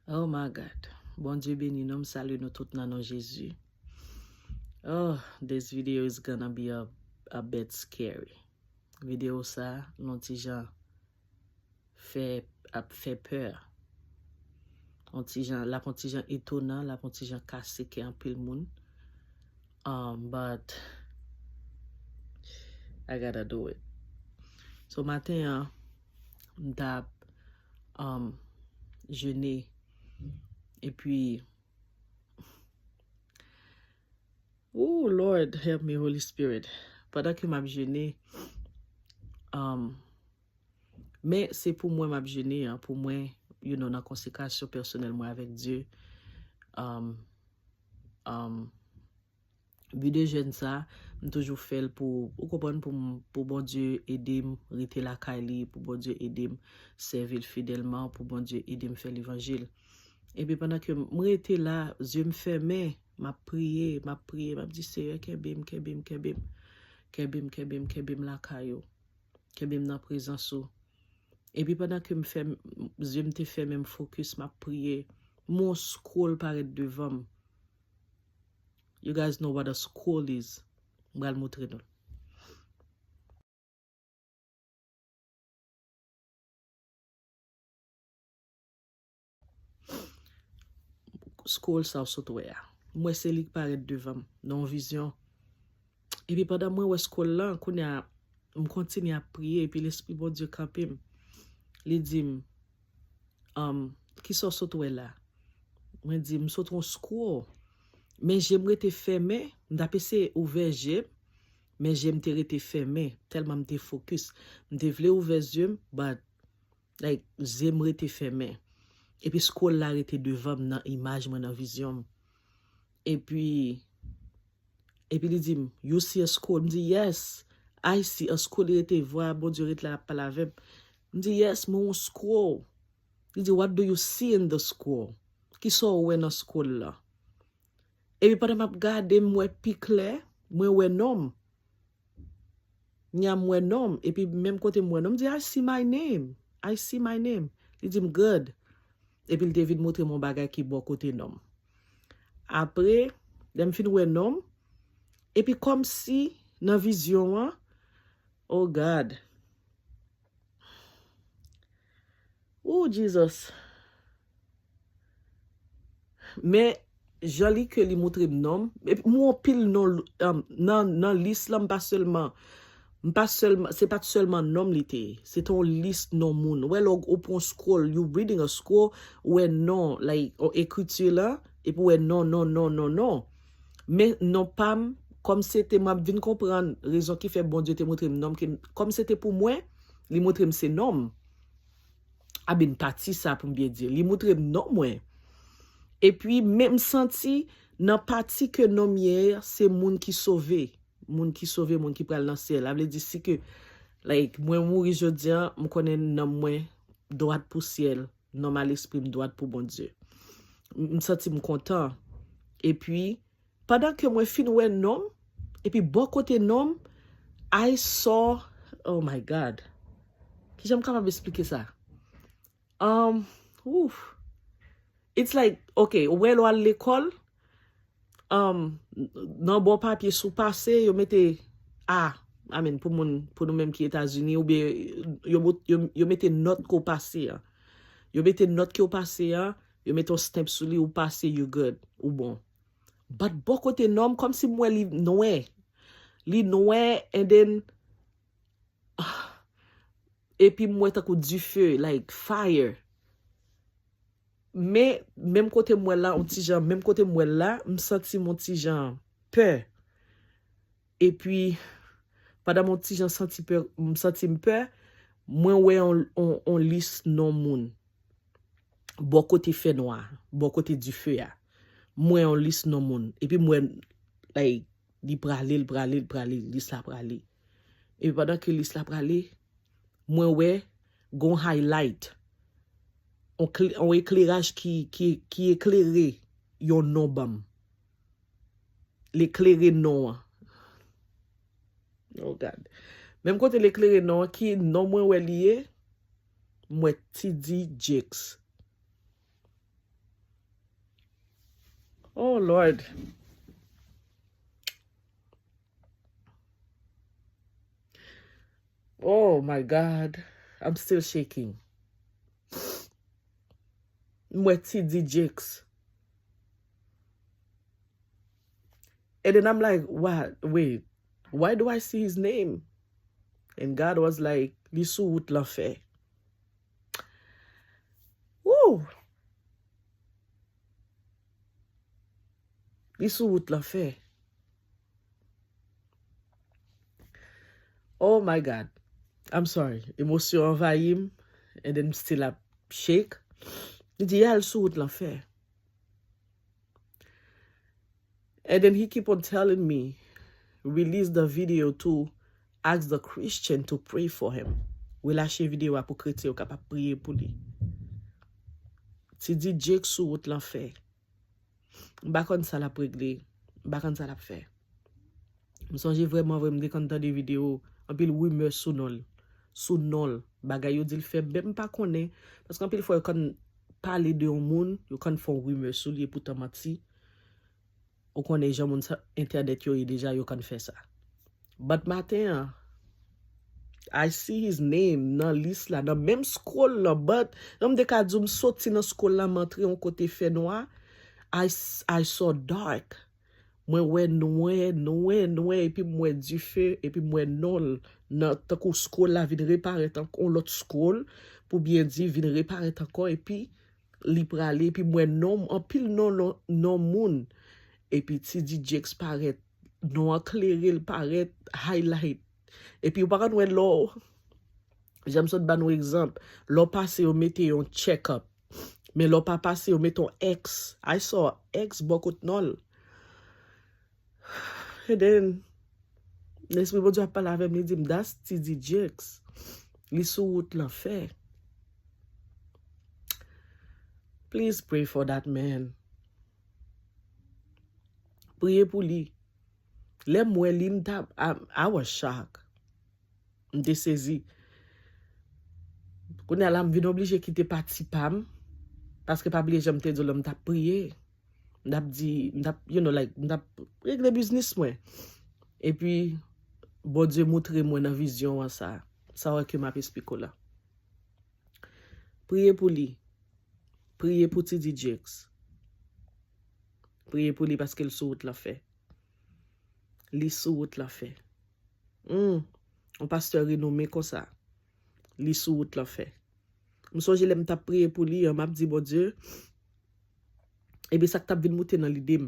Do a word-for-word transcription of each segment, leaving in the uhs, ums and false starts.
Oh my God. Bondye beni nou, m salye nou tout nan non Jezi. Oh, this video is gonna be a, a bit scary. Videyo sa, l on ti jan fè, ap fè pè. On ti jan, l ap on ti jan etonan, l ap on ti jan kase kè anpil moun. Um, but I gotta do it. So maten an, m t ap, um, jene. Epi, oh Lord, help me, Holy Spirit. Pandan ke m ap jene, um, men se pou mwen m ap jene an, pou mwen, you know, nan konsekrasyon pèsonèl mwen avèk Dye. Um, um, bi de jèn sa, m toujou fè l pou, ou konprann, pou m, pou Bondye ede m rete lakay li, pou Bondye ede m sèvi l fidèlman, pou Bondye ede m fè levanjil. Epi pandan ke m rete la, zye m fèmen, m ap priye, m ap priye, m ap di, Seyè, kenbe m, kenbe m, kenbe m. Kenbe m, kenbe m, kenbe m lakay ou. Kenbe m nan prezans ou. Epi pandan ke m fè, zye m te fèmen, m fokis, m ap priye. M wè on scroll parèt devan m. You guys know what a scroll is. M pral montre nou l. Scroll sa w sot wè a. M wè se li k parèt devan m nan yon vizyon. Epi pandan mwen wè scroll lan, kounye a, m kontinye ap priye, epi Lespri Bondye kanpe m. Li di m, um, kisa w sot wè la? Mwen di, m sot wè yon scroll. Men je m rete fèmen, m t ap eseye ouvè je m, men je m te rete fèmen, tèlman m te fokis. M te vle ouvè zye m, but, like, zye m rete fèmen. Epi scroll la rete devan m nan imaj mwen, nan vizyon m. Epi, epi li di m, "You see a scroll?" M di, "Yes, I see a scroll." Li rete, vwa Bondye rete la, l ap pale avè m. M di, "Yes, m wè yon scroll." Li di, "What do you see in the scroll?" Kisa w wè nan scroll la? Epi pandan m ap gade, m wè pi klè, mwen wè non m. Nya m wè non m, epi menm kote m wè non m, m di, "I see my name. I see my name." Li di m, "Good." Epi l te vin montre m yon bagay ki bò kote non m. Apre, lè m fin wè non m, epi kòmsi nan vizyon an, oh God. Oh, Jesus. Men, jan li ke li montre m non m, epi m wè yon pil non, um, nan, nan lis lan, m pa sèlman, m pa sèlman, se pa t sèlman non m li te ye, se te yon lis non moun. Ou wè lè w pran yon scroll, you reading a scroll, ou wè non, like, yon ekriti la, epi ou wè non, non, non, non, non. Men non pa m, kòm se te, m ap vin konprann rezon ki fè Bondye te montre m non m, ke kòm se te pou mwen, li montre m se non m. Abin pati sa pou m byen di. Li montre m non mwen. Epi, men m santi nan pati ke non m ye a, se moun ki sove. Moun ki sove, moun ki pral nan syèl. Sa vle di si ke, like, mwen mouri jodi a, m konnen nanm mwen dwat pou syèl, nanm a lespri m dwat pou Bondye. M, m santi m kontan. Epi, pandan ke mwen fin wè non m, epi bò kote non m, I saw, oh my God. Kijan m kapab esplike sa? Um, ouf. It's like, ok, ou wè lè w al lekòl, um, nan bò papye si w pase, yo mete A, I mean, pou moun, pou nou menm ki Etazini, oubyen yo, yo, yo mete nòt ke w pase an. Yo mete nòt ke w pase an, yo mete yon stamp sou li, ou pase, you good, ou bon. But bò kote non m, kòmsi m wè li nwè. Li nwè, and then, epi m wè tankou dife, like fire. Men, menm kote m wè l la, yon ti jan, menm kote m wè l la, m santi m yon ti jan pè. Epi, pandan m yon ti jan santi pè, m santi m pè, mwen wè yon, yon, yon lis non moun. Bò kote fènwa, bò kote dife a. M wè yon lis non moun. Epi m wè, like, li prale, l prale, l prale, lis la prale. Epi pandan ke lis la prale, mwen wè gon highlight. On kle-, on ekleraj ki, ki, ki eklere yon non ban m. L eklere non an. Oh God. Menm kote l eklere non an, ki non mwen wè li ye, m wè T D Jakes. Oh Lord. Oh my God. I'm still shaking. M wè T D Jakes. And then I'm like, what? Wait, why do I see his name? And God was like, li sou wout lanfè. Woo! Li sou wout lanfè. Oh my God. I'm sorry. Emosyon anvayi m. And then m still ap shake. Li di, yeah, l sou wout lanfè. And then he keep on telling me, release the video to ask the Christian to pray for him. Relache videyo a pou kretyen yo kapab priye pou li. T D Jakes sou wout lanfè. M pa konn sa l ap regle. M pa konn sa l ap fè. M sonje vrèman vre, m te konn tande videyo, anpil rimè sou non l. Sou non l. Bagay yo di l fè, menm m pa konnen. Paske anpil fwa, yo konn pale de yon moun, yo konn fè yon rimè sou li, epoutan manti. Ou konnen jan moun sa, entènèt yo ye deja, yo konn fè sa. But maten an, I see his name nan lis la, nan menm scroll lan, but jan m te ka di w, m soti nan scroll lan, m antre yon kote fè nwa. I, s- I saw dark. Mwen wè nwè, nwè, nwè, epi m wè dife, epi m wè non l nan, tankou scroll la vin reparèt ankò, yon lòt scroll, pou byen di, vin reparèt ankò, epi li prale, epi m wè non, anpil non, non, non moun. Epi T D Jakes parèt, non an klere, l parèt highlight. Epi ou pa konn wè lè w, jan m sot ba nou egzanp, lè w pase, yo mete yon check up. Men lè w pa pase, yo mete yon X. I saw X bò kot non l. And then, Lespri Bondye ap pale avè m, li di m, that's T D Jakes. Li sou wout lanfè. Please pray for that man. Priye pou li. Lè m wè li, m ta, I, I was shocked. M te sezi. Kounye a la, m vin oblije kite pati pa m. Paske pa bliye jan m te di w lan, m t ap priye. M t ap di, m t ap, you know, like, m t ap regle biznis mwen. Epi, Bondye moutre mwen nan vizyon an sa. Sa w wè ke m ap esplike w la. Priye pou li. Priye pou T D Jakes. Priye pou li paske l sou wout lanfè. Li sou wout lanfè. Hmm. Yon pastè renome konsa. Li sou wout lanfè. M sonje lè m t ap priye pou li an, m ap di, Bondye, epi sa k t ap vin moute nan lide m.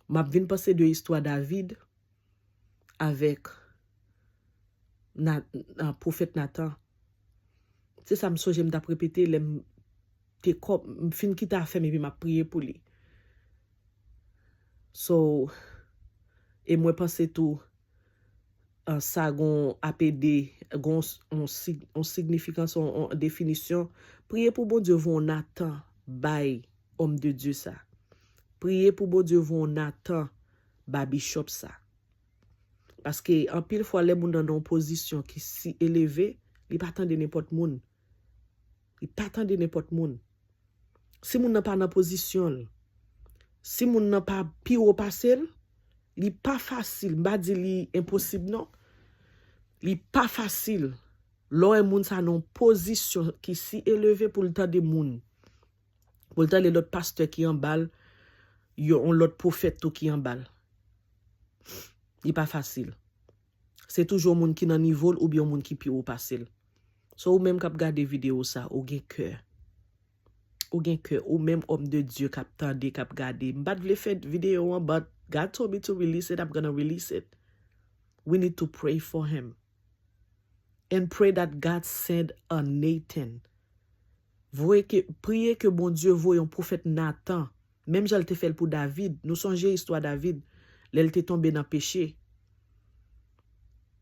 M ap vin panse de istwa David avèk Na-, a, pwofèt Natan. Se sa m sonje m t ap repete lè m te kò-, m fin kite afè m epi m ap priye pou li. So, e mwen panse tou, a, sa gon A P D, gon s-, on sig-, on signifikans, on, on definisyon. Priye pou Bondye voye yon Natan bay òm de Dye sa. Priye pou Bondye voye yon Natan ba bishop sa. Paske anpil fwa lè moun nan nan yon pozisyon ki si eleve, li pa tande nenpòt moun. Li pa tande nenpòt moun. Si moun nan pa nan pozisyon l, si moun nan pa pi wo pase l, li pa fasil, m pa di li enposib non. Li pa fasil. Lè w wè moun sa nan yon pozisyon ki si eleve pou l tande moun, pou l tande lòt pastè ki anba l, yon, yon lòt pwofèt tou ki anba l. Li pa fasil. Se toujou yon moun ki nan nivo l oubyen yon moun ki pi wo pase l. So, ou menm k ap gade videyo sa, ou gen kè. Ou gen kè, ou menm òm de Dye k ap tande, k ap gade. M pa t vle fè videyo an, but God told me to release it, I'm gonna release it. We need to pray for him. And pray that God send a Nathan. Voye ke, priye ke Bondye voye yon pwofèt Natan, menm jan l te fè l pou David. Nou sonje istwa David, lè l te tonbe nan peche.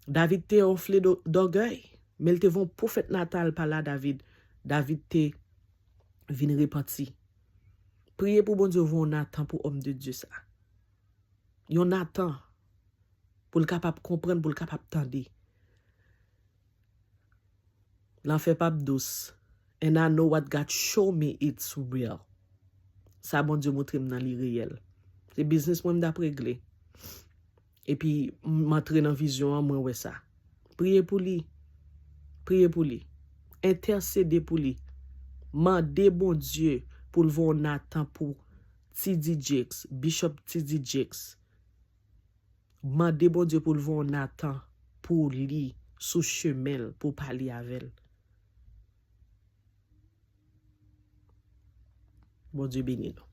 David te onfle do-, dògèy, men l te voye yon pwofèt Natan al pale a David. David te vin repanti. Priye pou Bondye voye yon Natan pou òm de Dye sa. Yon Natan. Pou l kapab konprann, pou l kapab tande. Lanfè p ap dous. And I know what God show me, it's real. Sa Bondye montre m nan li reyèl. Se biznis mwen m t ap regle. Epi m antre nan vizyon an, mwen wè sa. Priye pou li. Priye pou li. Entèsede pou li. Mande Bondye pou l voye yon Natan pou T D Jakes, Bishop T D Jakes. Mande Bondye pou l voye yon Natan pou li sou chemen l, pou pale avè l. Bondye beni nou.